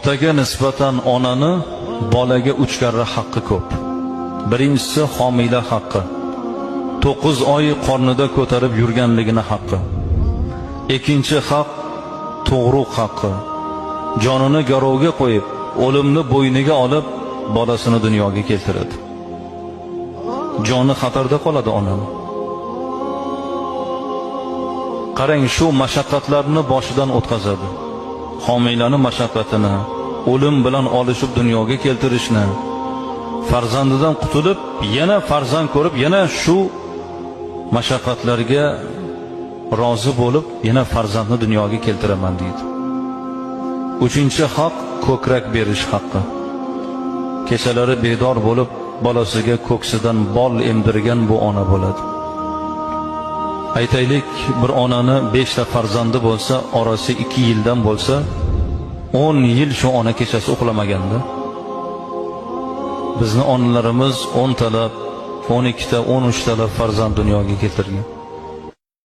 Otaga nisbatan onani bolaga 3 karra haqqi ko'p. Birinchisi homila haqqi. 9 oy qornida ko'tarib yurganligini haqqi. Ikkinchi haq tug'ruq haqqi. Jonini garovga qo'yib, o'limni bo'yniga olib, bolasini dunyoga keltiradi. Joni xatarda qoladi onani. Qarang, shu mashaqqatlarni boshidan o'tkazadi. Homilani mashaqqatini, o'lim bilan olishib dunyoga keltirishni, farzandidan qutulib, yana farzand ko'rib, yana shu mashaqqatlarga rozi bo'lib, yana farzandni dunyoga keltiraman deydi. Uchinchi haq ko'krak berish haqqi. Kechalari bedor bo'lib, bolasiga ko'ksidan bol emdirgan bu ona bo'ladi. Aytaylik, bir onani 5 ta farzandi bo'lsa, orasi 2 yildan bo'lsa, 10 yil shu ona kechasi uxlamaganda. Bizni onalarimiz 10 talab, 12 ta, 13 talab farzand dunyoga keltirgan.